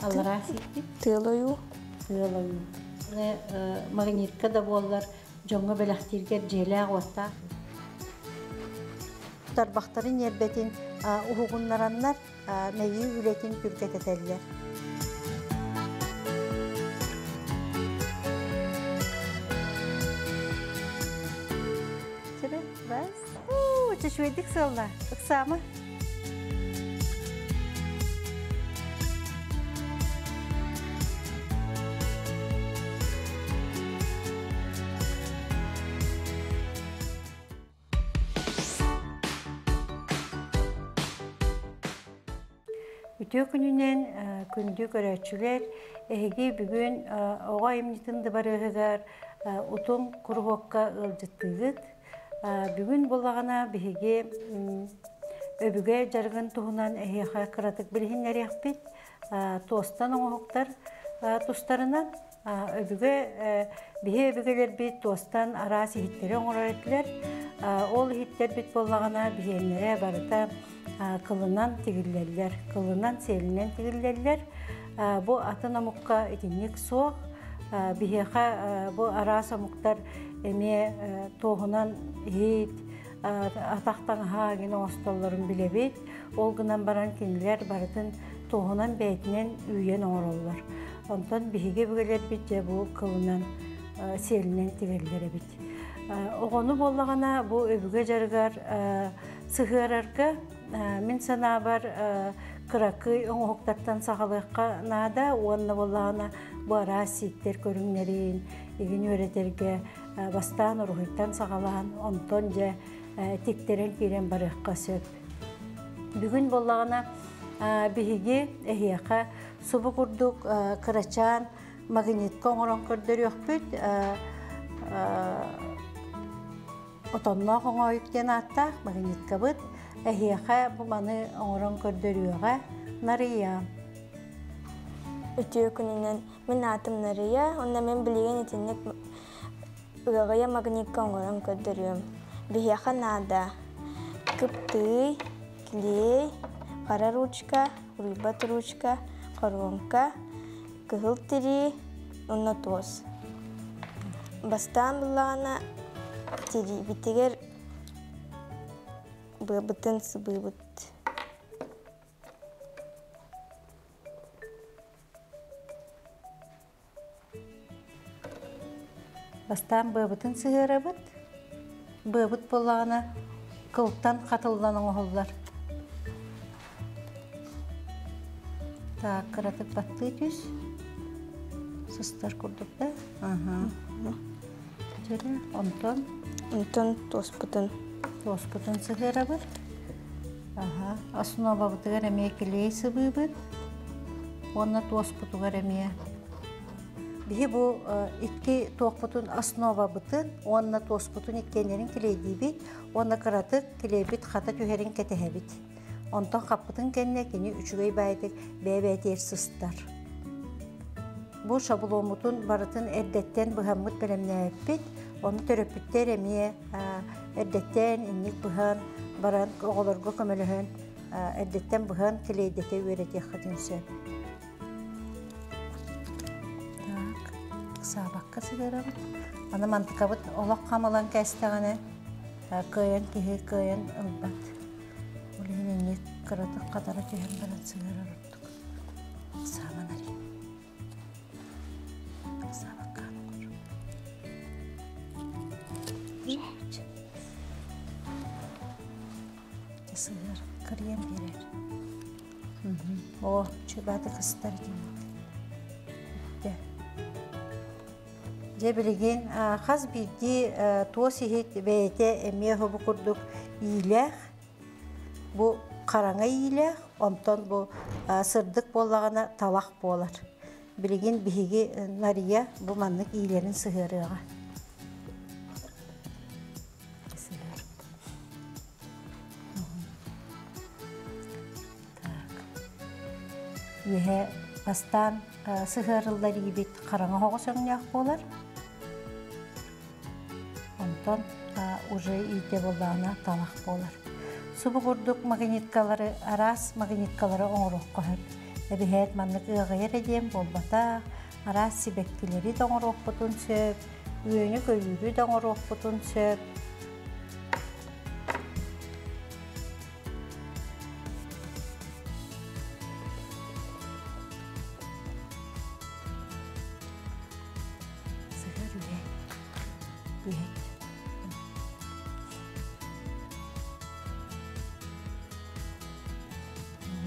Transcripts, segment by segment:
Аллараа сииппит. Тыал ойуу. Тыал ойуу. Магнитка да буоллар, дьоҥҥо бэлэхтииргэр дьиэлээх уоттаах. Тарбахтарын ньиэрбэтин уһугуннараннар мэйии үлэтин түргэтэтэллэр. Тебе бас. Уу, чөчүөйдик сыалла. Ыксаама. Үтүө күнүнэн күндү көрөөччүлэр, эһиги бүгүн оҕо айымньытын дыбарыаһыгар утум куруһуокка ыалдьыттыыгыт. Бүгүн буоллаҕына биһиги өбүгэ дьарыгын туһунан эһиэхэ кыратык билиһиннэриэхпит. Туостан оҥоһуктар тустарынан өбүгэ биһи өбүгэлэрбит туостан араас иһиттэри оҥорор этилэр. Ол иһиттэрбит буоллаҕына биһиэннэрэ барыта кылынан тигиллэллэр, кылынан сиэлинэн тигиллэллэр. Бу атын омукка итинник суох. Биһиэхэ бу араас омуктар эмиэ туоһунан иһит, атах таҥаһа гин оҥостоллорун билэбит. Ол гынан баран кинилэр барытын туоһунан бэйэтинэн үүйэн оҥороллор. Онтон биһиги өбүгэлэрбит дьэ бу кылынан сиэлинэн тигэллэр эбит. Оҕону буоллаҕына бу өбүгэ дьарыгар сыһыарарга мин санаабар кыракый оҥоһуктартан саҕалыахха наада уонна буоллаҕына бу араас сииктэр көрүҥнэрин игин үөрэтэргэ бастаан уруһуйтан саҕалаан онтон дьэ тиктэрэн киирэн барыахха сөп. Бүгүн буоллаҕына биһиги эһиэхэ субу курдук кырачаан магнитка оҥорон көрдөрүөхпүт. Отонноох оҥоойук диэн ааттаах магниткабыт эһиэхэ бу маны оҥорон көрдөрүөҕэ. Нарыйа. Үтүө күнүнэн мин аатым Нарыйа, уонна мин билигин итинник ыаҕайа магнитка оҥорон көрдөрүөм. Биһиэхэ наада кыптыый, клей, хара ручка, уруйбат ручка, хоруоҥка, кыһыл тирии уонна туос. Бастаан буллаҕына тириибитигэр быабытын сыбыыбыт. Бастаан быабытын сыһыарабыт. Быабыт буоллаҕына кылтан хатыллан оҥоһуллар. Так, кыратык баттыы түс. Сыстар курдук да. Аха. Дьэрэ, онтон Онтон туоспутун. Туоспутун сыһыарабыт. Аха. Основабытыгар эмиэ килиэй сыбыыбыт. Уонна туоспутугар эмиэ. Биһи бу икки туохпутун основабытын уонна туоспутун иккиэннэрин килиэйдиибит уонна кыратык килиэйбит хата түһэрин кэтэһэбит. Онтон хаппытын кэннэ кини үчүгэй баайдык бэйэ-бэйэтигэр сыстар. Бу шабломмутун барытын эрдэттэн быһаммыт бэлэмнээбиппит. Ону төрөппүттэр эмиэ эрдэттэн инник быһан баран оҕолорго көмөлөһөн эрдэттэн быһан килиэйдэтэ үөрэтиэххитин сөп. Так, саабакка сыгырабыт. Аны мантыкабыт олох хамалан кээстэҕинэ кыайан киһи кыайан ылбат. Ол иһин инник кыратык хатара түһэн баран сыһыарар ордук. Сааман арый. Саабаккаан оҥор. Сыһыар кырыйан биэрэр. О, чубаты кыстар итинник. Бүттэ. Дьэ билигин хас биирдии туос иһит бэйэтэ эмиэ бу курдук иилээх, бу хараҥа иилээх, онтон бу сырдык буоллаҕына талах буолар. Билигин биһиги Нария бу маннык иилэрин сыһыарыаҕа. Так. Үөһэ бастаан сыһыарыллар иибит хараҥа оһоҕос өҥнөөх буолар. Онтон уже иитэ буоллаҕына талах буолар. Субу курдук магниткалары араас магниткалары оҥоруохха сөп. Эбиһээт маннык ыаҕайа эрэ диэн буолбатах, араас сибэккилэри да оҥоруохпутун сөп, үөнү-көйүүрү да оҥоруохпутун сөп. Сыһыар үһэ. Үһэт.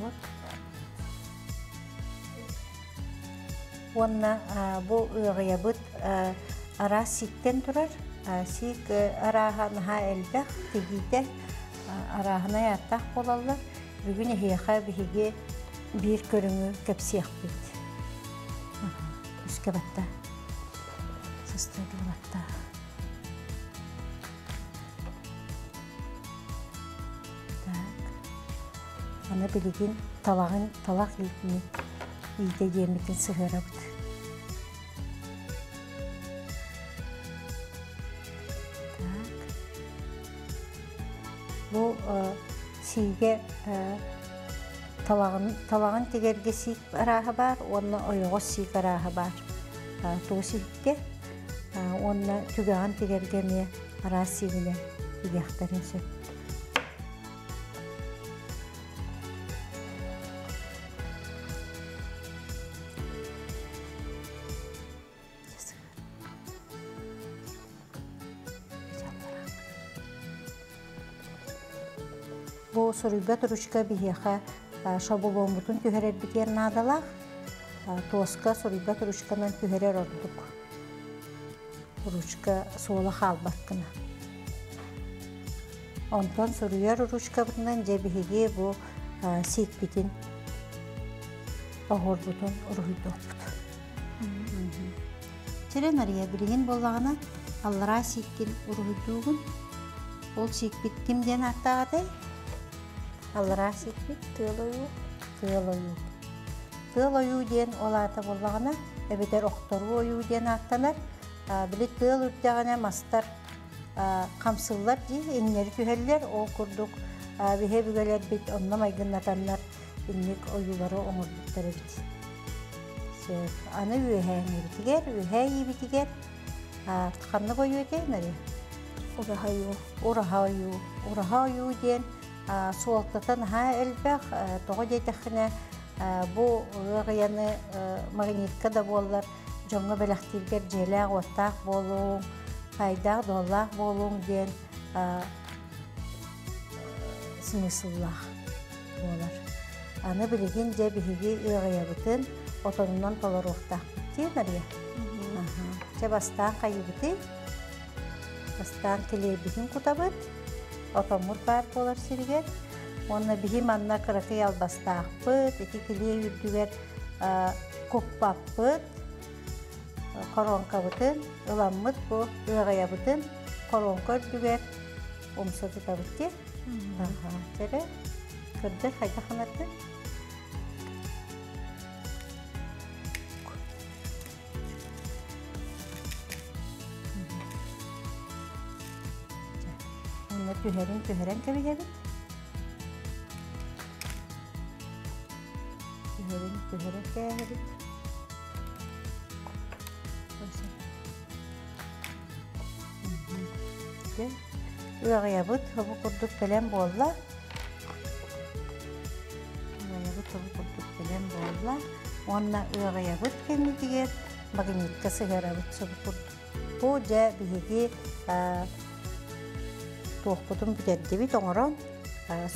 Вот. Уонна бу ыаҕыйабыт араас сииктэн турар. Сиик арааһа наһаа элбэх, тигиитэ арааһынай ааттаах буолаллар. Бүгүн эһиэхэ биһиги биир көрүҥү кэпсиэхпит. Үскэ батта. Сыстырды батта. Так. Аны билигин талаҕын талах иитини иитэ диэммитин сыһыарабыт. Так. Бу сиигэ талаҕын, талаҕын тигэргэ сиик арааһа баар уонна ойоҕос сиик арааһа баар. Туус иһиккэ уонна түгэҕин тигэргэ эмиэ араас сиигинэн тигиэхтэрин сөп. Бу суруйбат ручка биһиэхэ шабломмутун түһэрэрбитигэр наадалаах. Туоска суруйбат ручканан түһэрэр ордук. Ручка суола хаалбат гына. Онтон суруйар ручкабытынан дьэ биһиги бу сиикпитин оһуорбутун уруһуйдуохпут. Чэрэ Нария, билигин буоллаҕына аллараа сииккин уруһуйдуугун. Ол сиикпит ким диэн ааттаах этэй? Аллараа сиикпит? Тыал ойуу. Тыал ойуу. Тыал ойуу диэн ол аата буоллаҕына, эбэтэр охторуу ойуу диэн ааттанар. Били тыал үрдэҕинэ мастар хамсыллар дии, иҥнэри түһэллэр. Ол курдук биһи өбүгэлэрбит онно майгыннатаннар инник ойуулары оҥорбуттар эбит. Сөп. Аны үөһээҥҥибитигэр, үөһээ иибитигэр ханнык ойуу этэй, Нария? Ураһа ойуу. Ураһа ойуу. Ураһа ойуу диэн суолтата наһаа элбэх. Тоҕо диэтэххинэ, бу ыаҕыйаны магнитка да буоллар дьоҥҥо бэлэхтииргэр дьиэлээх-уоттаах буолуҥ, пайдаах-дуоллаах буолуҥ диэн смысллаах буолар. Аны билигин дьэ биһиги ыаҕайабытын отонунан толоруохтаахпыт дии Нария. Чэ бастаан хайыбытый? Бастаан килиэйбитин кутабыт, отоммут баар буолар сиригэр. Уонна биһи манна кыракый албастаахпыт, ити килиэй үрдүгэр куппаппыт, хоруоҥкабытын ыламмыт бу ыаҕайабытын хоруоҥка үрдүгэр умса тутабыт дии. Чэрэ, көрдөр хайдах гынардын? Онно түһэрин түһэрэн кэбиһэбит. Түһэрин түһэрэн кээһэбит. Ыаҕыйабыт бу курдук бэлэм буолла. Ыаҕыйабыт бу курдук бэлэм буолла. Уонна ыаҕыйабыт кэннитигэр магнитка сыһыарабыт субу курдук. Бу дьэ биһиги туохпутун бүтэрдибит оҥорон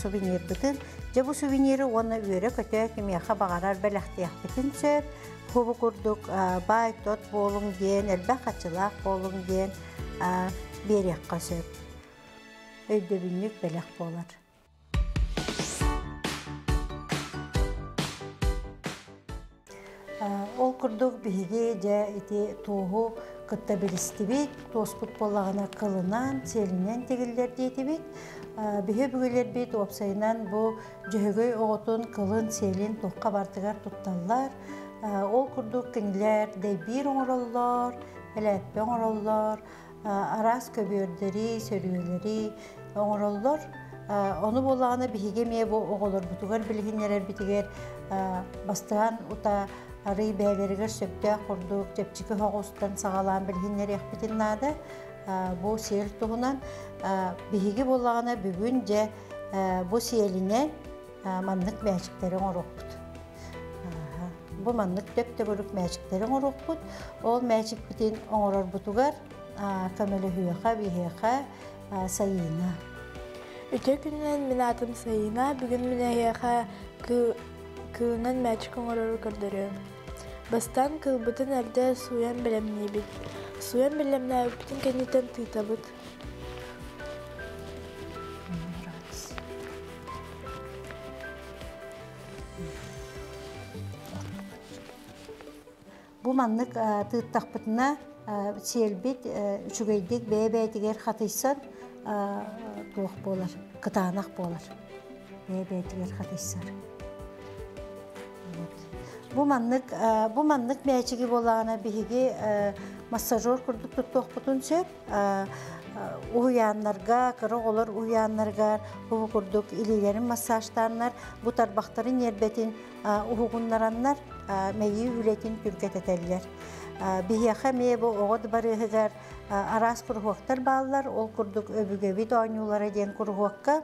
сувенирбытын. Дьэ бу сувениры уонна үөрэ-көтө кимиэхэ баҕарар бэлэхтиэхпитин сөп. Бу курдук баай-тот буолуҥ диэн, элбэх хаччылаах буолуҥ диэн биэриэххэ сөп. Өйдөбүнньүк бэлэх буолар. Ол курдук биһиги дьэ ити туоһу кытта билистибит, туоспут буоллаҕына кылынан, сиэлинэн тигиллэр диэтибит. Биһи өбүгэлэрбит уопсайынан бу Дьөһөгөй оҕотун кылын, сиэлин туохха бартыгар тутталлар. Ол курдук кинилэр дэйбиир оҥороллор, элээппэ оҥороллор, араас көбүөрдэри, сөрүөлэри оҥороллор. Ону буоллаҕына биһиги эмиэ бу оҕолорбутугар билиһиннэрэрбитигэр бастаан ута арый бэйэлэригэр сөптөөх курдук чэпчэки оһоҕустан саҕалаан билиһиннэриэхпитин наада. Бу сиэл туһунан биһиги буоллаҕына бүгүн дьэ бу сиэлинэн маннык мээчиктэри оҥоруохпут. Бу маннык төп-төгүрүк мээчиктэри оҥоруохпут. Ол мээчикпитин оҥорорбутугар көмөлөһүөхэ биһиэхэ Сайыына. Үтүө күнүнэн мин аатым Сайыына. Бүгүн мин эһиэхэ кыылынан мээчик оҥорору көрдөрүөм. Бастаан кыылбытын эрдэ сууйан бэлэмниибит. Сууйан бэлэмнээбиппитин кэнниттэн тыытабыт. Бу маннык тыыттахпытына сиэлбит үчүгэйдик бэйэ-бэйэтигэр хатыйсан туох буолар, кытаанах буолар. Бэйэ-бэйэтигэр хатыйсар. Бу маннык бу маннык мээчиги буоллаҕына биһиги массажер курдук туттуохпутун сөп. Уһуйааннарга, кыра оҕолор уһуйааннарыгар бу курдук илиилэрин массажтааннар, бу тарбахтарын ньиэрбэтин уһугуннараннар мэйии үлэтин түргэтэтэллэр. Биһиэхэ эмиэ бу оҕо дыбарыаһыгар араас куруһуоктар бааллар. Ол курдук өбүгэбит оонньуулара диэн куруһуокка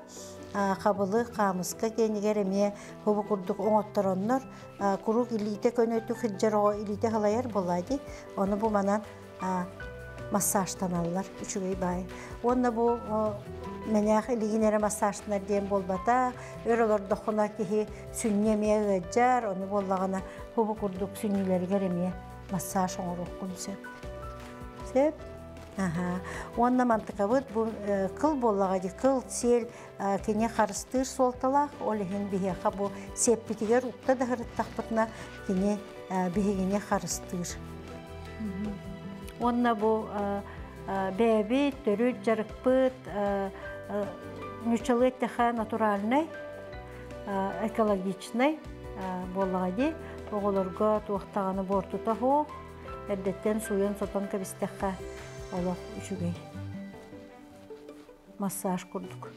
хабылы хаамыска киэнигэр эмиэ бу курдук оҥоттороннор куруук илиитэ көнөтүк сылдьар оҕо илиитэ халайар буолаа дии. Ону бу манан массажтаналлар үчүгэй баай. Уонна бу мэнээх илигин эрэ массажтанар диэн буолбата, өр олордоххуна киһи сүнньэ эмиэ ыалдьар, ону буоллаҕына бу курдук сүнньүлэригэр эмиэ массаж оҥоруоххун сөп. Сөп? Аха. Уонна мантыкабыт бу кыл буоллаҕа дии, кыл, сиэл кини харыстыыр суолталаах, ол иһин биһиэхэ бу сиэппитигэр укта да сырыттахпытына кини биһигини харыстыыр. Уонна бу бэйэбит төрүт дьарыкпыт ньучалыы эттэхэ натуральнай, экологичнай буоллаҕа дии. Оҕолорго туох даҕаны буортута суох, эрдэттэн сууйан-сотон кэбистэххэ олох үчүгэй. Массаж курдук.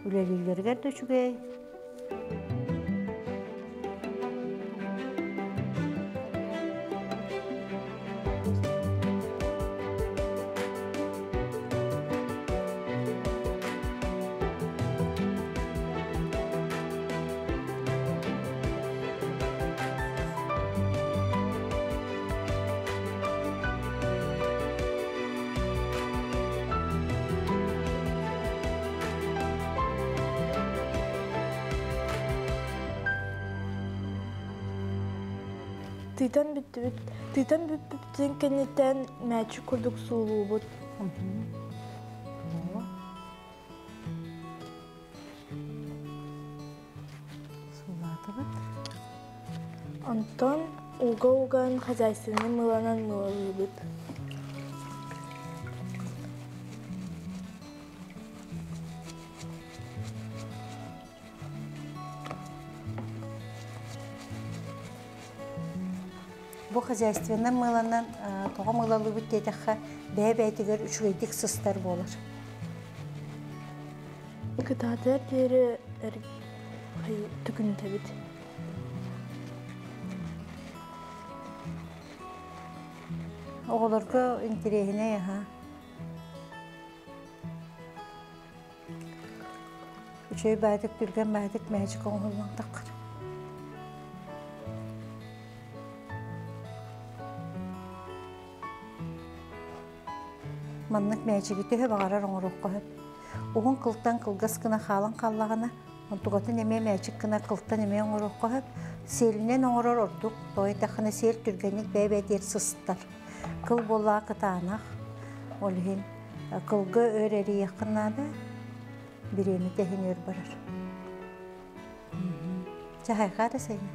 Үлэлииллэригэр да үчүгэй. Тыытан бүттүбүт. Тыытан бүппүтүн кэнниттэн мээчик курдук суулуубут. Суулаатыбыт. Онтон ууга уган хозяйственнай мыыланан мыылалыыбыт. Бу хозяйственнай мыыланан тоҕо мыылалыыбыт диэтэххэ, бэйэ-бэйэтигэр үчүгэйдик сыстар буолар. Кытаатыар диэри түкүнтэбит. Оҕолорго интэриэһинэй аһа. Үчүгэй баайдык түргэн баайдык мээчик оҥоһуллан таххар. Маннык мээчиги төһө баҕарар оҥоруохха сөп. Уһун кылтан кылгас гына хаалан хааллаҕына, онтукатын эмиэ мээчик гына кылтан эмиэ оҥоруохха сөп. Сиэлинэн оҥорор ордук, тоҕо диэтэххинэ сиэл түргэнник бэйэ-бэйэтигэр сыстар. Кыл буоллаҕа кытаанах, ол иһин кылга өр эрийиэххин наада, бириэмэтэ иһин өр барар. Чэ, хайҕаа да Сайына.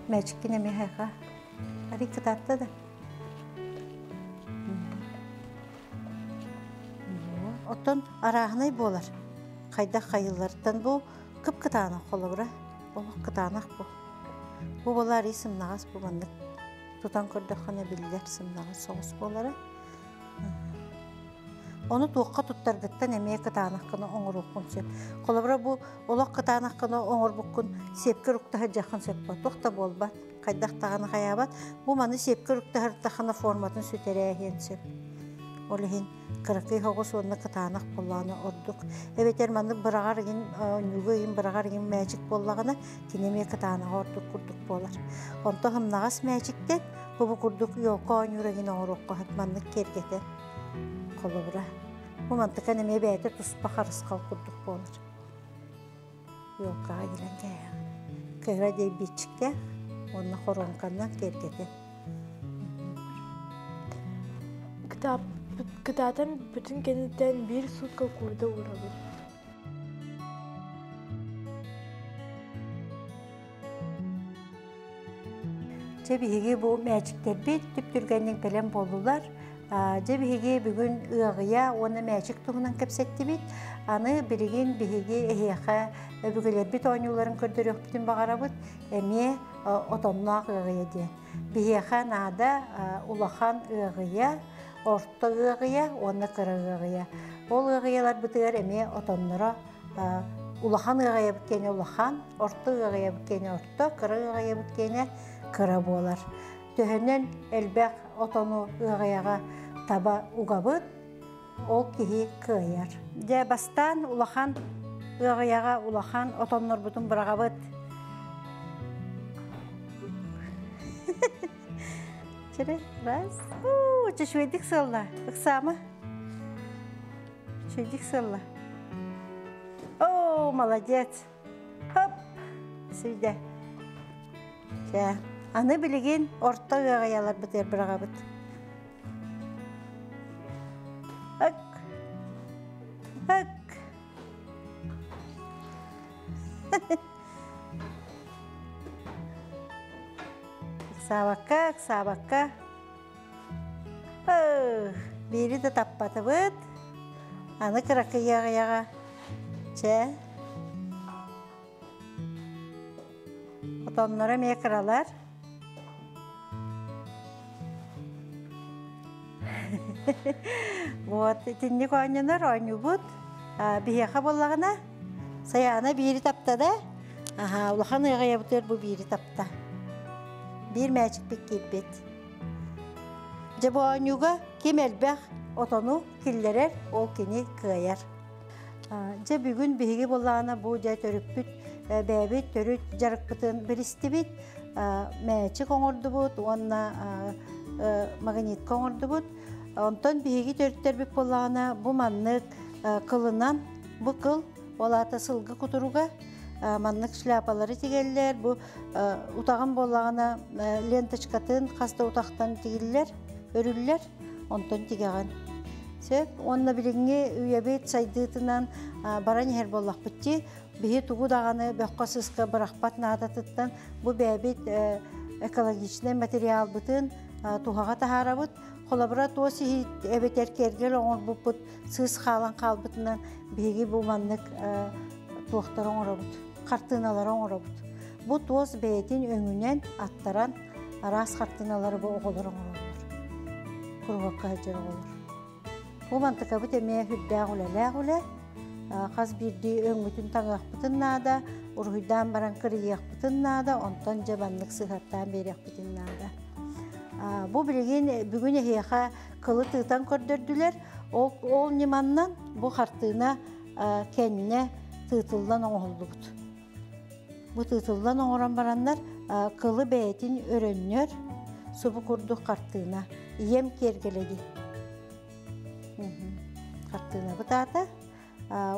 Мээчиккин эмиэ хайҕаа. Арый кытаатта да. Оттон арааһынай буолар. Хайдах хайылларыттан бу кып-кытаанах холобура. Олох кытаанах бу. Бу буолар арый сымнаҕас бу маннык тутан көрдөххүнэ биллэр сымнаҕас соҕус буолара. Ону туохха туттаргыттан эмиэ кытаанах гына оҥоруоххун сөп. Холобура, бу олох кытаанах гына оҥорбуккун сиэпкэр укта сылдьыаххын сөп буо. Туох да буолбат, хайдах даҕаны хайаабат. Бу маны сиэпкэр укта сырыттаххына форматын сүтэрээһиэн сөп. Ол иһин кыракый соҕус уонна кытаанах буоллаҕына ордук. Эбэтэр маннык быраҕар игин, онньууга игин быраҕар игин мээчик буоллаҕына, кини эмиэ кытаанаҕа ордук курдук буолар. Онтон сымнаҕас мээчиктэн бу бу курдук елка оонньуур игин оҥоруохха сөп маннык киэргэтэн. Холобура, бу мантыкан эмиэ бэйэтэ туспа харысхал курдук буолар. Елкаҕа кэлэн кээһэҕин. Кыра диэбиччиктээх уонна хоруоҥканнан киэргэтэн. Кытаатан бүтүн кэнниттэн биир суукка куурда уурабыт. Дьэ биһиги бу мээчиктэрбит түп-түргэнник бэлэм буоллулар. Дьэ биһиги бүгүн ыаҕыйа уонна мээчик туһунан кэпсэттибит. Аны билигин биһиги эһиэхэ өбүгэлэрбит оонньууларын көрдөрүөхпүтүн баҕарабыт. Эмиэ отонноох ыаҕыйа диэн. Биһиэхэ наада улахан ыаҕыйа, орто ыаҕыйа уонна кыра ыаҕыйа. Ол ыаҕыйаларбытыгар эмиэ отонноро улахан ыаҕайабыт киэнэ улахан, орто ыаҕайабыт киэнэ орто, кыра ыаҕайабыт киэнэ кыра буолар. Төһөнөн элбэх отону ыаҕайаҕа таба угабыт, ол киһи кыайар. Дьэ, бастаан улахан ыаҕайаҕа улахан отоннорбутун быраҕабыт. Чэрэ, раз. Уу, чөчүөйдик сыалла. Ыксаама. Чөчүөйдик сыалла. О, молодец. Хоп. Сүйдэ. Чэ, аны билигин орто ыаҕайаларбытыгар быраҕабыт. Ык. Ык. Ыксаабакка, ыксаабакка. Биири да таппатыбыт. Аны кыракый аҕыйаҕа. Чэ. Отонноро эмиэ кыралар. Вот итинник оонньонор оонньуубут. Биһиэхэ буоллаҕына Сайаана биири тапта да, аха, улахан ыаҕайабытыгар бу биири тапта. Биир мээчикпит киирбит. Дьэ бу оонньууга ким элбэх отону киллэрэр, ол кини кыайар. Дьэ бүгүн биһиги буоллаҕына бу дьэ төрүппүт бэйэбит төрүт дьарыкпытын билистибит, мээчик оҥордубут уонна магнитка оҥордубут. Онтон биһиги төрүттэрбит буоллаҕына бу маннык кылынан бу кыл ол аата сылгы кутуруга маннык шляпалары тигэллэр бу утаҕын буоллаҕына ленточкатын хас да утахтан тигиллэр өрүллэр онтон тигэҕин сөп уонна билиҥҥи үйэбит сайдыытынан баран иһэр буоллахпыт дии биһи тугу даҕаны бөххө сыска бырахпат наадатыттан бу бэйэбит экологичнай материалбытын туһаҕа таһаарабыт холобура туос иһит эбэтэр киэргэл оҥорбуппут сыыс хаалан хаалбытынан биһиги бу маннык туохтары оҥоробут, хартыыналары оҥоробут. Бу туос бэйэтин өҥүнэн аттаран араас хартыыналары бу оҕолор оҥороллор. Куруһуокка сылдьар оҕолор. Бу мантыкабыт эмиэ үрдээх үлэлээх үлэ. Хас биирдии өҥмүтүн таҥыахпытын наада, уруһуйдаан баран кырыйыахпытын наада, онтон дьэ маннык сыһыартаан биэриэхпитин наада. Бу билигин бүгүн эһиэхэ кылы тыытан көрдөрдүлэр. Ол, ол ньыманнан бу хартыына кэннэ тыытыллан оҥоһуллубут. Бу тыытыллан оҥорон бараннар кылы бэйэтин өрөннөр субу курдук хартыына. Ийэм киэргэлэди. Хартыынабыт аата.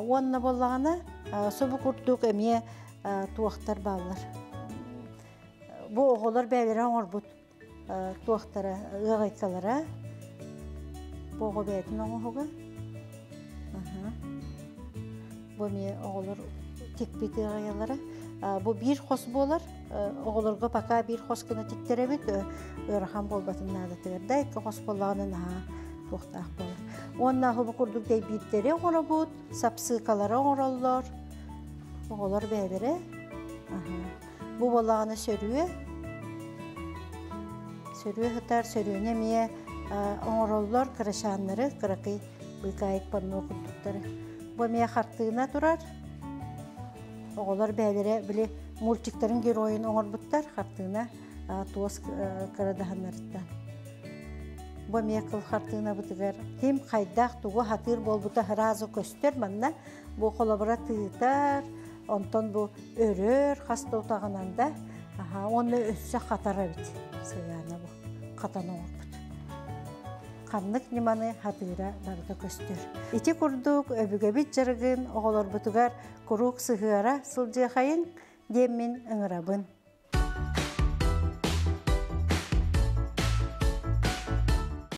Уонна буоллаҕына субу курдук эмиэ туохтар бааллар. Бу оҕолор бэйэлэрэ оҥорбут туохтара ыаҕайкалара бу оҕо бэйэтин оҥоһуга бу эмиэ оҕолор тикпит ыаҕайалара бу биир хос буолар оҕолорго пока биир хос гына тиктэрэбит ыарахан буолбатын наадатыгар да икки хос буоллаҕына наһаа туохтаах буолар уонна бу курдук дэйбиирдэри оҥоробут сапсыыкалары оҥороллор оҕолор бэйэлэрэ Бу буоллаҕына сөрүө. Сөрүө сытар, сөрүөнү эмиэ оҥороллор кырачааннары, кыракый Быыкаайык панно курдуктары. Бу эмиэ хартыына турар. Оҕолор бэйэлэрэ били мультиктарын геройун оҥорбуттар хартыына туос кырадаһыннарыттан. Бу эмиэ кыл хартыынабытыгар ким хайдах тугу хатыыр буолбута сразу көстөр манна. Бу холобура тыытар, онтон бу өрөр хаста утаҕынан да, уонна өссө хатар эбит. Сыйаана бу хатан оҥорбут. Ханнык ньыманы хатыыра барыта көстөр. Ити курдук өбүгэбит дьарыгын оҕолорбутугар куруук сыһыара сылдьыахайын диэммин ыҥырабын.